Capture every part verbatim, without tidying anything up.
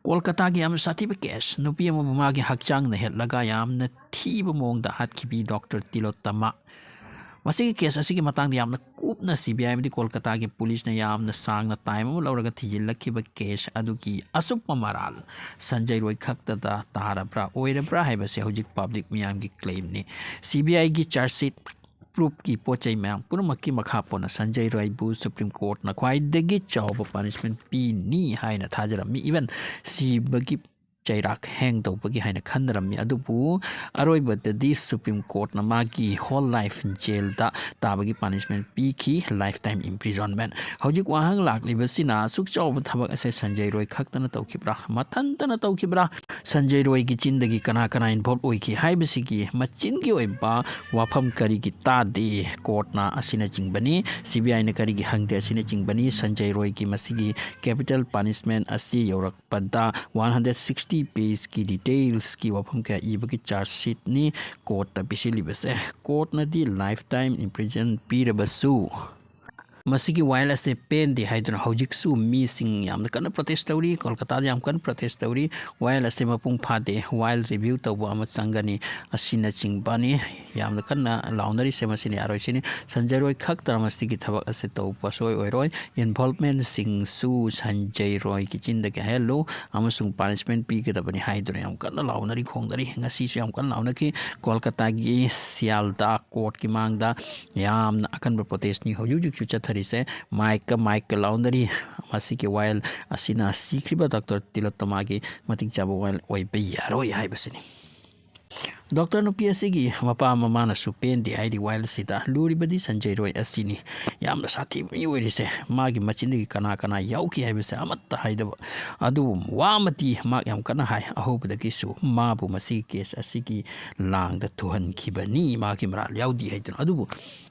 ꯀꯣꯜꯀꯇꯥꯒꯤ ꯌꯥꯝꯅ ꯁꯥꯊꯤꯕ ꯀꯦꯁ, ꯅꯨꯄꯤ ꯑꯃꯕꯨ ꯃꯥꯒꯤ ꯍꯛꯆꯥꯡꯅ ꯍꯦꯠꯂꯒ ꯌꯥꯝꯅ ꯊꯤꯕ ꯃꯑꯣꯡꯗ ꯍꯥꯠꯈꯤꯕꯤ ꯗꯣꯛꯇꯔ ꯇꯤꯂꯣꯠꯇꯃꯥ꯫ ꯃꯁꯤꯒꯤ ꯀꯦꯁ ꯑꯁꯤꯒꯤ ꯃꯇꯥꯡꯗ ꯌꯥꯝꯅ ꯀꯨꯞꯅ ꯁꯤ ꯕꯤ ꯑꯥꯏ ꯑꯃꯗꯤ ꯀꯣꯜꯀꯇꯥꯒꯤ ꯄꯨꯂꯤꯁꯅ ꯌꯥꯝꯅ ꯁꯥꯡꯅ ꯇꯥꯏꯝ ꯑꯃ ꯂꯧꯔꯒ ꯊꯤꯖꯤꯜꯂꯛꯈꯤꯕ ꯀꯦꯁ ꯑꯗꯨꯒꯤ ꯑꯆꯨꯝꯕ ꯃꯔꯥꯜ ꯁꯟꯖꯌ ꯔꯣꯏ ꯈꯛꯇꯗ ꯇꯥꯔꯕ꯭ꯔꯥ, ꯑꯣꯏꯔꯕ꯭ꯔꯥ ꯍꯥꯏꯕꯁꯦ ꯍꯧꯖꯤꯛ ꯄꯕ꯭ꯂꯤꯛ ꯃꯤꯌꯥꯝꯒꯤ ꯀ꯭ꯂꯦꯝꯅꯤ꯫ ꯁꯤ ꯕꯤ ꯑꯥꯏꯒꯤ ꯆꯥꯔꯖ ꯁꯤꯠ, ꯄ꯭ꯔꯨꯐꯀꯤ ꯄꯣꯠ ꯆꯩ ꯃꯌꯥꯝ ꯄꯨꯝꯅꯃꯛꯀꯤ ꯃꯈꯥ ꯄꯣꯟꯅ ꯁꯟꯖꯌ ꯔꯣꯏꯕꯨ ꯁꯨꯄ꯭ꯔꯤꯝ ꯀꯣꯔꯠꯅ ꯈ꯭ꯋꯥꯏꯗꯒꯤ ꯆꯥꯎꯕ ꯄꯥꯅꯤꯁꯃꯦꯟ ꯄꯤꯅꯤ ꯍꯥꯏꯅ ꯊꯥꯖꯔꯝꯃꯤ꯫ ꯏꯚꯟ ꯁꯤꯕꯒꯤ ꯆꯩꯔꯥꯛ ꯍꯦꯡ ꯇꯧꯕꯒꯤ ꯍꯥꯏꯅ ꯈꯟꯅꯔꯝꯃꯤ, ꯑꯗꯨꯕꯨ ꯑꯔꯣꯏꯕꯗꯗꯤ ꯁꯨꯄ꯭ꯔꯤꯝ ꯀꯣꯔꯠꯅ ꯃꯥꯒꯤ ꯍꯣꯜ ꯂꯥꯏꯐ ꯖꯦꯜꯗ ꯇꯥꯕꯒꯤ ꯄꯥꯅꯤꯁꯃꯦꯟ ꯄꯤꯈꯤ, ꯂꯥꯏꯐ ꯇꯥꯏꯝ ꯏꯝꯄ꯭ꯔꯤꯖꯣꯟꯃꯦꯟ꯫ ꯍꯧꯖꯤꯛ ꯋꯥꯍꯪ ꯂꯥꯛꯂꯤꯕꯁꯤꯅ, ꯑꯁꯨꯛ ꯆꯥꯎꯕ ꯊꯕꯛ ꯑꯁꯦ ꯁꯟꯖꯌ ꯔꯣꯏ ꯈꯛꯇꯅ ꯇꯧꯈꯤꯕ꯭ꯔꯥ, ꯃꯊꯟꯇꯅ ꯇꯧꯈꯤꯕ꯭ꯔꯥ, ꯁꯟꯖꯌ ꯔꯣꯏꯒꯤ ꯆꯤꯟꯗꯒꯤ ꯀꯅꯥ ꯀꯅꯥ ꯏꯟꯚꯣꯜꯕ ꯑꯣꯏꯈꯤ ꯍꯥꯏꯕꯁꯤꯒꯤ ꯃꯆꯤꯟꯒꯤ ꯑꯣꯏꯕ ꯋꯥꯐꯝ ꯀꯔꯤꯒꯤ ꯇꯥꯗꯦ ꯀꯣꯔꯠꯅ ꯑꯁꯤꯅꯆꯤꯡꯕꯅꯤ, ꯁꯤ ꯕꯤ ꯑꯥꯏꯅ ꯀꯔꯤꯒꯤ ꯍꯪꯗꯦ ꯑꯁꯤꯅꯆꯤꯡꯕꯅꯤ꯫ ꯁꯟꯖꯌ ꯔꯣꯏꯒꯤ ꯃꯁꯤꯒꯤ ꯀꯦꯄꯤꯇꯦꯜ ꯄꯥꯅꯤꯁꯃꯦꯟ ꯑꯁꯤ ꯌꯧꯔꯛꯄꯗ ꯋꯥꯟ ꯍꯟꯗ꯭ꯔꯦꯠ ꯁꯤꯛꯁꯇꯤ ꯄꯦꯖꯀꯤ ꯗꯤꯇꯦꯜꯁꯀꯤ ꯋꯥꯐꯝ ꯀꯌꯥ ꯏꯕꯒꯤ ꯆꯥꯔꯖ ꯁꯤꯠꯅꯤ ꯀꯣꯔꯠꯇ ꯄꯤꯁꯤꯜꯂꯤꯕꯁꯦ꯫ ꯀꯣꯔꯠꯅꯗꯤ ꯂꯥꯏꯐ ꯇꯥꯏꯝ ꯏꯝꯄ꯭ꯔꯤꯖꯟ ꯄꯤꯔꯕꯁꯨ, ꯃꯁꯤꯒꯤ ꯋꯥꯌꯦꯜ ꯑꯁꯦ ꯄꯦꯟꯗꯦ ꯍꯥꯏꯗꯨꯅ ꯍꯧꯖꯤꯛꯁꯨ ꯃꯤꯁꯤꯡ ꯌꯥꯝꯅ ꯀꯟꯅ ꯄ꯭ꯔꯣꯇꯦꯁ ꯇꯧꯔꯤ꯫ ꯀꯣꯜꯀꯇꯥꯗ ꯌꯥꯝ ꯀꯟꯅ ꯄ꯭ꯔꯣꯇꯦꯁ ꯇꯧꯔꯤ꯫ ꯋꯥꯌꯦꯜ ꯑꯁꯦ ꯃꯄꯨꯡ ꯐꯥꯗꯦ, ꯋꯥꯌꯦꯜ ꯔꯤꯚ꯭ꯌꯨ ꯇꯧꯕ ꯑꯃ ꯆꯪꯒꯅꯤ ꯑꯁꯤꯅꯆꯤꯡꯕꯅꯤ꯫ ꯌꯥꯝꯅ ꯀꯟꯅ ꯂꯥꯎꯅꯔꯤꯁꯦ ꯃꯁꯤꯅꯤ, ꯑꯔꯣꯏꯁꯤꯅꯤ꯫ ꯁꯟꯖꯌ ꯔꯣꯏ ꯈꯛꯇꯅ ꯃꯁꯤꯒꯤ ꯊꯕꯛ ꯑꯁꯦ ꯇꯧꯕ ꯁꯣꯏ ꯑꯣꯏꯔꯣꯏ꯫ ꯏꯟꯚꯣꯜꯕꯃꯦꯟꯁꯤꯡꯁꯨ ꯁꯟꯖꯌ ꯔꯣꯏꯒꯤ ꯆꯤꯟꯗꯒꯤ ꯍꯥꯏꯍꯜꯂꯨ ꯑꯃꯁꯨꯡ ꯄꯥꯅꯤꯁꯃꯦꯟ ꯄꯤꯒꯗꯕꯅꯤ ꯍꯥꯏꯗꯨꯅ ꯌꯥꯝ ꯀꯟꯅ ꯂꯥꯎꯅꯔꯤ ꯈꯣꯡꯅꯔꯤ꯫ ꯉꯁꯤꯁꯨ ꯌꯥꯝ ꯀꯟꯅ ꯂꯥꯎꯅꯈꯤ꯫ ꯀꯣꯜꯀꯇꯥꯒꯤ ꯁꯤꯌꯥꯜꯗꯥ ꯀꯣꯔꯠꯀꯤ ꯃꯥꯡꯗ ꯌꯥꯝꯅ ꯑꯀꯟꯕ ꯄ꯭ꯔꯣꯇꯦꯁꯅꯤ ꯍꯧꯖꯤꯛ ꯍꯧꯖꯤꯛꯁꯨ ꯆꯠꯊꯔꯤꯁꯦ꯫ ꯃꯥꯏꯛꯀ ꯃꯥꯏꯛꯀ ꯂꯥꯎꯅꯔꯤ꯫ ꯃꯁꯤꯒꯤ ꯋꯥꯌꯦꯜ ꯑꯁꯤꯅ ꯁꯤꯈ꯭ꯔꯤꯕ ꯗꯣꯛꯇꯔ ꯇꯤꯂꯣꯠꯇꯃꯥꯒꯤ ꯃꯇꯤꯛ ꯆꯥꯕ ꯋꯥꯌꯦꯜ ꯑꯣꯏꯕ ꯌꯥꯔꯣꯏ ꯍꯥꯏꯕꯁꯤꯅꯤ꯫ ꯗꯣꯛꯇꯔ ꯅꯨꯄꯤ ꯑꯁꯤꯒꯤ ꯃꯄꯥ ꯃꯃꯥꯅꯁꯨ ꯄꯦꯟꯗꯦ ꯍꯥꯏꯔꯤ ꯋꯥꯌꯦꯜꯁꯤꯗ꯫ ꯂꯨꯔꯤꯕꯗꯤ ꯁꯟꯖꯌ ꯔꯣꯏ ꯑꯁꯤꯅꯤ꯫ ꯌꯥꯝꯅ ꯁꯥꯊꯤꯕ ꯃꯤ ꯑꯣꯏꯔꯤꯁꯦ꯫ ꯃꯥꯒꯤ ꯃꯆꯤꯟꯗꯒꯤ ꯀꯅꯥ ꯀꯅꯥ ꯌꯥꯎꯈꯤ ꯍꯥꯏꯕꯁꯦ ꯑꯃꯠꯇ ꯍꯥꯏꯗꯕ꯫ ꯑꯗꯨꯕꯨ ꯋꯥ ꯑꯃꯗꯤ ꯃꯍꯥꯛ ꯌꯥꯝ ꯀꯟꯅ ꯍꯥꯏ, ꯑꯍꯧꯕꯗꯒꯤꯁꯨ ꯃꯥꯕꯨ ꯃꯁꯤꯒꯤ ꯀꯦꯁ ꯑꯁꯤꯒꯤ ꯂꯥꯡꯗ ꯊꯨꯍꯟꯈꯤꯕꯅꯤ, ꯃꯥꯒꯤ ꯃꯔꯥꯜ ꯌꯥꯎꯗꯦ ꯍꯥꯏꯗꯨꯅ꯫ ꯑꯗꯨꯕꯨ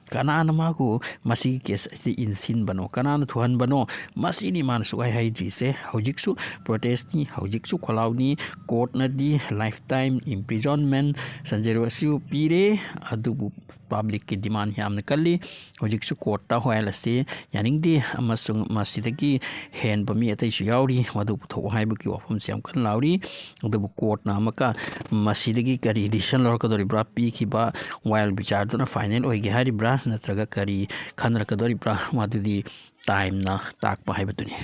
ꯀꯅꯥꯅ ꯃꯥꯕꯨ ꯃꯁꯤꯒꯤ ꯀꯦꯁ ꯑꯁꯤꯗ ꯏꯟꯁꯤꯟꯕꯅꯣ, ꯀꯅꯥꯅ ꯊꯨꯍꯟꯕꯅꯣ, ꯃꯁꯤꯅꯤ ꯃꯥꯅ ꯁꯨꯛꯍꯥꯏ ꯍꯥꯏꯗ꯭ꯔꯤꯁꯦ꯫ ꯍꯧꯖꯤꯛꯁꯨ ꯄ꯭ꯔꯣꯇꯦꯁꯅꯤ, ꯍꯧꯖꯤꯛꯁꯨ ꯈꯣꯜꯂꯥꯎꯅꯤ꯫ ꯀꯣꯔꯠꯅꯗꯤ ꯂꯥꯏꯐ ꯇꯥꯏꯝ ꯏꯝꯄ꯭ꯔꯤꯖꯣꯟꯃꯦꯟ ꯁꯟꯖꯦꯔꯨ ꯑꯁꯤꯕꯨ ꯄꯤꯔꯦ꯫ ꯑꯗꯨꯕꯨ ꯄꯕ꯭ꯂꯤꯛꯀꯤ ꯗꯤꯃꯥꯟ ꯌꯥꯝꯅ ꯀꯜꯂꯤ꯫ ꯍꯧꯖꯤꯛꯁꯨ ꯀꯣꯔꯠꯇ ꯋꯥꯌꯦꯜ ꯑꯁꯤ ꯌꯥꯅꯤꯡꯗꯦ ꯑꯃꯁꯨꯡ ꯃꯁꯤꯗꯒꯤ ꯍꯦꯟꯕ ꯃꯤ ꯑꯇꯩꯁꯨ ꯌꯥꯎꯔꯤ, ꯃꯗꯨ ꯄꯨꯊꯣꯛꯑꯣ ꯍꯥꯏꯕꯒꯤ ꯋꯥꯐꯝꯁꯤ ꯌꯥꯝ ꯀꯟꯅ ꯂꯥꯎꯔꯤ꯫ ꯑꯗꯨꯕꯨ ꯀꯣꯔꯠꯅ ꯑꯃꯨꯛꯀ ꯃꯁꯤꯗꯒꯤ ꯀꯔꯤ ꯗꯤꯁꯤꯖꯟ ꯂꯧꯔꯛꯀꯗꯧꯔꯤꯕ꯭ꯔꯥ, ꯄꯤꯈꯤꯕ ꯋꯥꯌꯦꯜ ꯕꯤꯆꯥꯔꯗꯨꯅ ꯐꯥꯏꯅꯦꯜ ꯑꯣꯏꯒꯦ ꯍꯥꯏꯔꯤꯕ꯭ꯔꯥ, ꯅꯠꯇ꯭ꯔꯒ ꯀꯔꯤ ꯈꯟꯅꯔꯛꯀꯗꯧꯔꯤꯕ꯭ꯔꯥ, ꯃꯗꯨꯗꯤ ꯇꯥꯏꯝꯅ ꯇꯥꯛꯄ ꯍꯥꯏꯕꯗꯨꯅꯤ꯫